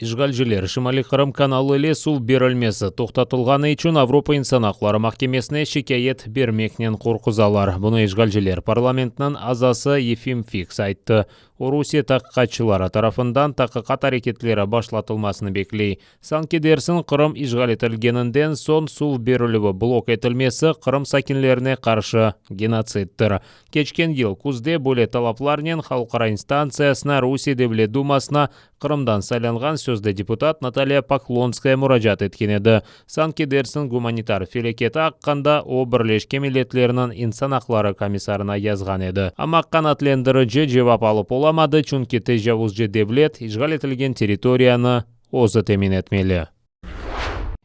İşğalciler Şimaliy-Qırım kanalı ile suv berilmesi toqtatılğanı içün Avropa insan aqları mahkemesine şikâyet bermeknen qorquzalar. Bunı işğalciler parlamentiniñ azası Yefim Fiks ayttı. O, Rusiye taqiqatçıları tarafından taqiqat areketleri başlatılmasını bekley. Sanki dersiñ Qırım işğal etilgeninden soñ suv berilüvi blok etilmesi Qırım sakinlerine qarşı genotsiddir. Keçken yıl küzde böyle talaplarnen halqara instantsiyasına, Rusiye Devlet Dumasına Qırımdan saylanğan sözde deputat Natalya Poklonskaya muracaat etken edi. Sanki dersiñ gumanitar felâketi aqqında o Birleşken Milletlerniñ insan aqları komissarına yazğan edi. Amma qanaatlendirici cevap alıp olamadı, çünki tecavuzcı devlet işğal etilgen territoriyanı özü temin etmeli.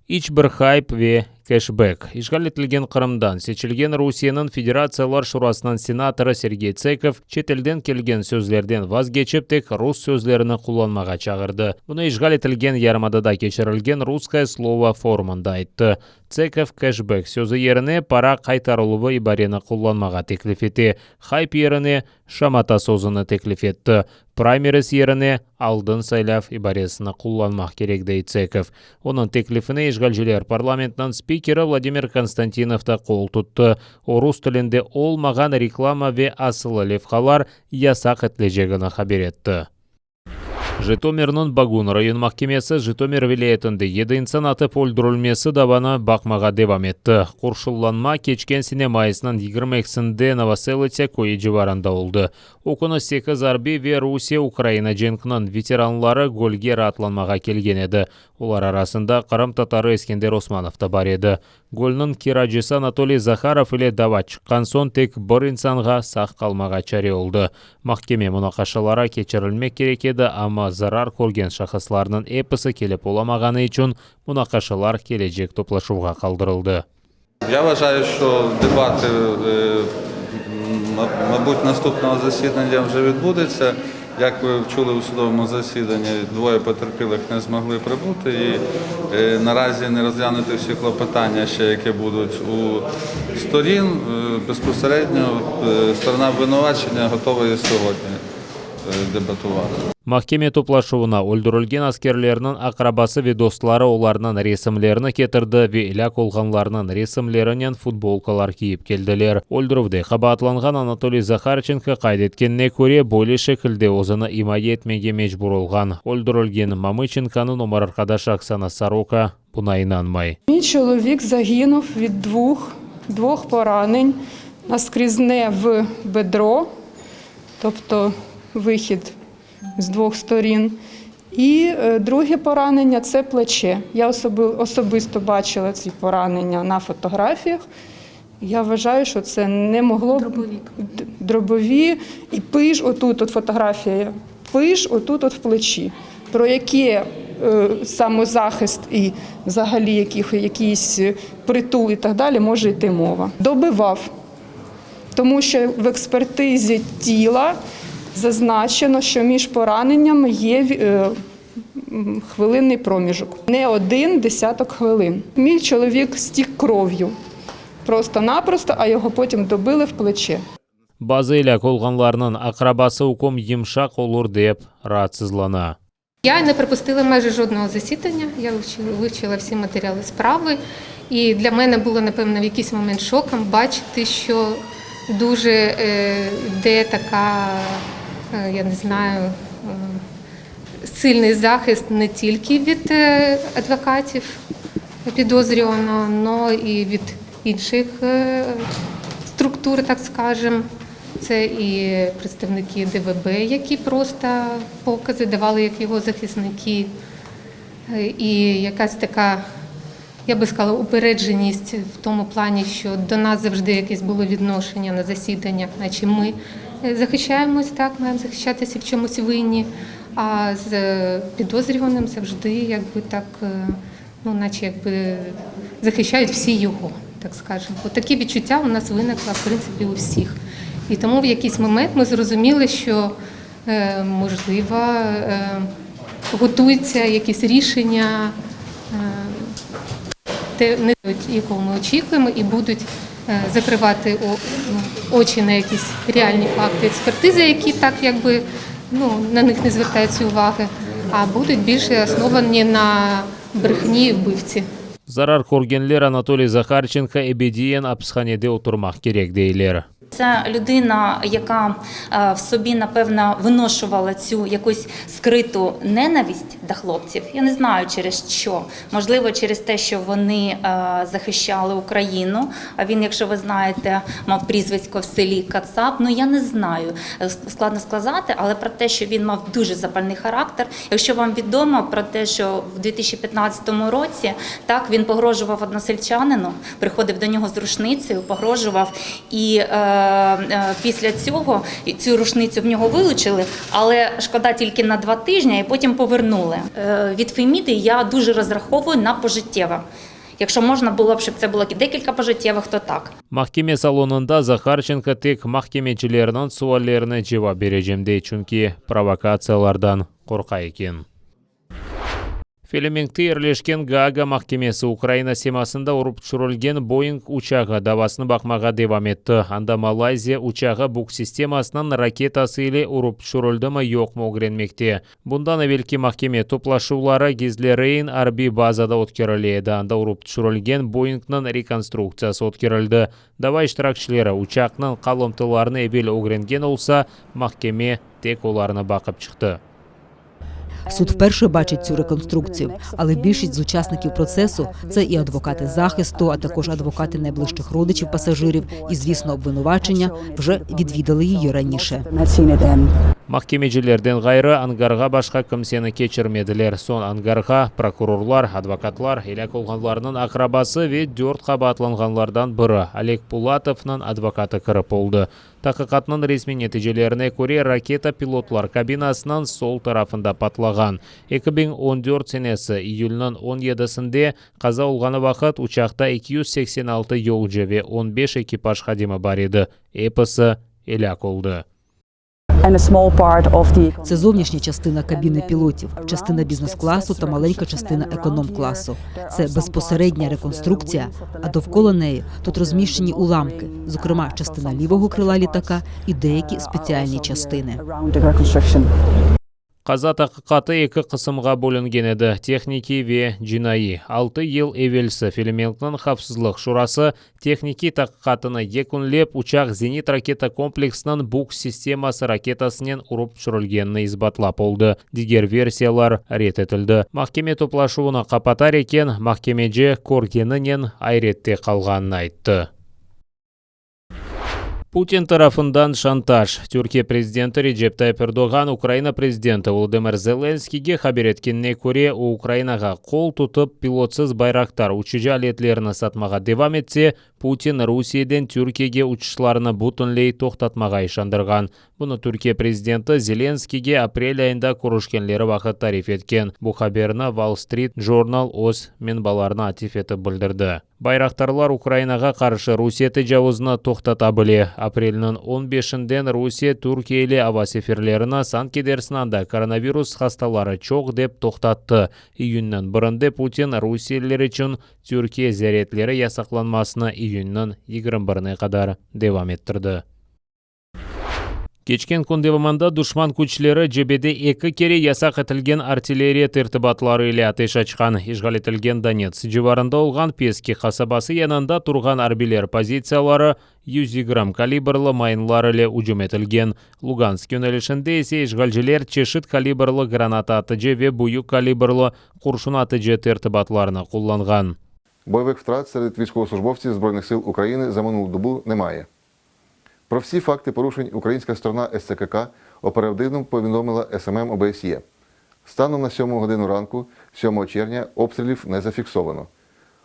İç bir hayp ve keşbek. İşğal etilgen Qırımdan seçilgen Rusiyeniñ Federatsiyalar Şurasınıñ senatorı Sergey Tsekov çetelden kelgen sözlerden vazgeçip, tek rus sözlerini qullanmağa çağırdı. Bunı işğal etilgen yarımadada keçirilgen Russkoye slovo forumında ayttı. Tsekov keşbek sözü yerine para qaytarıluvı ibareni qullanmağa teklif ete, hayp yerine Şamata sözüni teklif etti. Praymeriz yerine aldın saylav ibaresini qullanmaq kerek, dey Tsekov. Onıñ teklifine işğalciler parlamentiniñ spikeri Vladimir Konstantinov da qol tuttı. O, rus tilinde olmağan reklama ve asılı levhalar yasaq etilecegini haber etti. Jitomirniñ Bogun rayon mahkemesi Jitomir vilâyetinde yedi insan atıp öldürilmesi davanı baqmağa devam etti. Qurşunlanma keçken sene mayısnıñ 22-sinde Novoselıtsâ köyü civarında oldı. O künü sekiz arbiy ve Rusiye-Ukrayina cenkiniñ veteranları gölge raatlanmağa kelgen edi. Olar arasında qırımtatarı Eskender Osmanov da bar edi. Gölniñ kiracısı Anatoliy Zaharov ile dava çıqqan soñ tek bir insanğa sağ qalmağa çare oldı. Mahkeme munaqaşaları keçirilmek kerek edi, amma zarar körgen şahıslarnıñ episi kelip olamağanı içün munaqaşalar kelecek toplaşuvğa qaldırıldı. Ya vajаю, şço debatı, mabut, nastupnogo zasidання vje vidbudetsya. Як ви чули у судовому засіданні, двоє потерпілих не змогли прибути і наразі не розглянути всі клопотання ще, які будуть у сторін. Безпосередньо сторона обвинувачення готова і сьогодні дебатувати. Mahkeme toplaşuvına öldürilgen askerlerniñ aqrabası ve dostları olarnıñ resimlerini ketirdi ve elâk olğanlarnıñ resimlerinen futbolkalar kiyip keldiler. Öldürüvde qabaatlanğan Anatoliy Zaharçenko qayd etkenine köre, böyle şekilde özüni imaye etmege mecbur olğan. Öldürilgen Mamıçenkonıñ ömür arqadaşı Oksana Soroka buña inanmay. Miy çelovik zaginuv vid dvuh dvoh poranen naskrizne v bedro, tobto vıhid z dvoh storin, i druge poranення tse pleçe. Ya osobısto baçıla tsi poranення na fotografiyah. Ya vvajаю, şço tse ne moglo Drobovi. Drobovi i pij otut ot fotografiya, pij otut ot v pleçi. Pro yake samozahist i vzagалі yakih, yakiys pritul i tak dалі može yti mova. Dobivav, tomu şço v ekspertizi tila zaznaçeno, şço miж poranenнями ye хвилинний проміжок. Не один десяток хвилин. Мій чоловік стік кров'ю. Просто-напросто, а його потім добили в плече. Bazı elâk olğanlarnıñ aqrabası üküm yımşaq olur dep raatsızlana. Ya ne propustila mayже жодного засідання. Я вивчила всі матеріали справи. І для мене було, напевно, в якийсь момент шоком бачити, що дуже йде така, я не знаю, сильний захист не тільки від адвокатів підозрюваного, но і від інших структур, так скажем. Це і представники ДВБ, які просто покази давали як його захисники, і якась така, я би сказала, упередженість в тому плані, що до нас завжди якесь було відношення на засіданнях, наче ми захищаємось, так, маємо захищатися в чомусь винні, а з підозрюваним завжди якби так, ну, наче якби захищають всі його, так скажемо. От такі відчуття у нас виникло, в принципі, у всіх. І тому в якийсь момент ми зрозуміли, що, можливо, готується якесь рішення, те, не якого ми очікуємо, і будуть закривати очі на якісь реальні факти експертизи, які так якби, ну, на них не звертаються уваги. а будуть більше основані на брехні і вбивці. Zarar körgenler Anatoliy Zaharçenko ebediyen apishanede oturmaq kerek, deyler. Це людина, яка е, в собі напевно виношувала цю якусь скриту ненависть до хлопців. Я не знаю через що. Можливо, через те, що вони е, захищали Україну. А він, якщо ви знаєте, мав прізвисько в селі Кацап. Ну я не знаю, Е, складно сказати, але про те, що він мав дуже запальний характер. Якщо вам відомо про те, що в 2015 році так він погрожував односельчанину, приходив до нього з рушницею, погрожував, і е, е, після цього цю рушницю в нього вилучили, але шкода тільки на 2 тижні, і потім повернули. Від Феміди я дуже розраховую на пожиттєве. Якщо можна було б, щоб це було декілька пожиттєвих, то так. Mahkeme salonında Zaharçenko tek mahkemecilerniñ suallerine cevap berecem dey, çünki provokatsiyalardan qorqa eken. Felemenkte yerleşken Gaaga mahkemesi Ukraina semasında urıp tüşürilgen Boeing uçağı davasını baqmağa devam etti. Anda Malayziya uçağı Buk sistemasınıñ raketası ile urıp tüşürildimi yoqmı ögrenmekte. Bundan evelki mahkeme toplaşuvları Gizlereyn arbiy bazada ötkerile edi. Anda urıp tüşürilgen Boeingniñ rekonstruktsiyası ötkerildi. Dava iştirakçileri uçaqnıñ qalımtılarını evel ögrengen olsa, mahkeme tek olarnı baqıp çıqtı. Суд вперше бачить цю реконструкцію, але більшість з учасників процесу це і адвокати захисту, а також адвокати найближчих родичів пасажирів, і, звісно, обвинувачення вже відвідали її раніше. Mahkemecilerden ğayrı angarğa başqa kimseni keçirmediler. Soñ angarğa prokurorlar, advokatlar, elâk olğanlarnıñ aqrabası ve dört qabaatlanğanlardan biri Oleg Pulatovnıñ advokatı kirip oldı. Taqiqatnıñ resmiy neticelerine köre, raketa pilotlar kabinasınıñ sol tarafında patlağan. 2014 senesi iyülniñ 17-sinde qaza olğanı vaqıt uçaqta 286 yolcu ve 15 ekipaj hadimi bar edi. Episi elâk oldı. Це зовнішня частина кабіни пілотів, частина бізнес-класу та маленька частина економ-класу. Це безпосередня реконструкція, а довкола неї тут розміщені уламки, зокрема частина лівого крила літака і деякі спеціальні частини. Qaza taqiqatı eki qısımğa bölüngen edi, tehnikiy ve cinaiy. 6 yıl evelsi Felemenkniñ Havfsızlıq şurası tehnikiy taqiqatını yekünlep, uçaq zenit raketa kompleksiniñ Buk sisteması raketasınen urıp tüşürilgenini isbatlap oldı. Diger versiyalar red etildi. Mahkeme toplaşuvını qapatar eken, mahkemeci körgeninen ayrette qalğanını ayttı. Putin tarafından şantaj. Türkiye prezidenti Recep Tayyip Erdoğan Ukraina prezidenti Volodımır Zelenskiyge haber etkenine köre, o Ukrainağa qol tutıp pilotsız Bayraktar uçucı aletlerini satmağa devam etse, Putin Rusiyeden Türkiyege uçuşlarını bütünley toqtatmağa işandırğan. Bunı Türkiye prezidenti Zelenskiyge aprel ayında körüşkenleri vaqıt tarif etken. Bu haberni Wall Street Journal öz menbalarına atıf etip bildirdi. Bayraktarlar Ukrainağa qarşı Rusiye tecavuzını toqtata bile. Aprelniñ 15-inden Rusiye Türkiye ile ava seferlerini sanki dersiñ anda koronavirus hastaları çoq dep toqtattı. İyünniñ 1-inde Putin rusiyeliler içün Türkiye ziyaretleri yasaqlanmasını iyünniñ 21-ine qadar devam ettirdi. Keçken kün devamında duşman küçleri cebede eki kere yasaq etilgen artilleriya tertibatları ile ateş açqan. İşğal etilgen Donetsk civarında olğan Peski qasabası yanında turğan arbiyler pozitsiyaları 120 kalibrli mayınlar ile ücüm etilgen. Lugansk yönelişinde ise işğalciler çeşit kalibrli granata atıcı ve büyük kalibrli qurşun atıcı tertibatlarını qullanğan. Бойових втрат серед військовослужбовців Збройних сил України за минулу добу немає. Про всі факти порушень українська сторона СЦКК оперативно повідомила СММ ОБСЄ. Станом на 7 годину ранку, 7 червня, обстрілів не зафіксовано.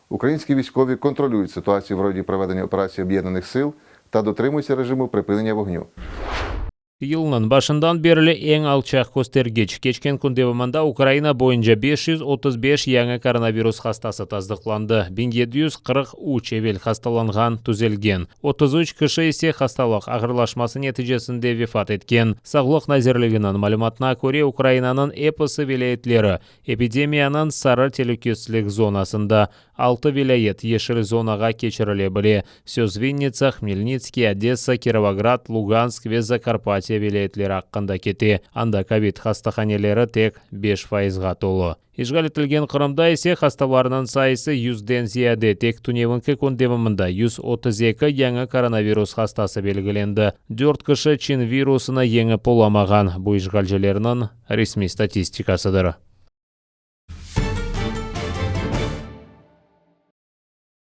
Українські військові контролюють ситуацію в районі проведення операції Об'єднаних сил та дотримуються режиму припинення вогню. Yılnıñ başından berli eñ alçaq köstergiç. Keçken kün devamında Ukraina boyunca 535 yañı koronavirus hastası tasdıqlandı. 1743 evel hastalanğan tüzelgen. 33 kişi ise hastalıq ağırlaşması neticesinde vefat etken. Sağlıq nazirliginiñ malümatına köre, Ukrainanıñ episi vilâyetleri epidemiyanıñ sarı telükesizlik zonasında. 6 vilâyet yeşil zonağa keçirile bile. Söz Vinnitsa, Hmelnitskiy, Odessa, Kirovograd, Lugansk ve Zakarpatye. Rusiye vilâyetleri aqqında kete, anda kovid hastahaneleri tek 5 fayızğa tolu. İşğal etilgen Qırımda ise hastalarnıñ sayısı yüzden ziyade, tek tünevinki kün devamında 132 yañı koronavirus hastası belgilendi. Dört kişi Çin virusını yeñip olamağan, bu işğalcilerniñ resmiy statistikasıdır.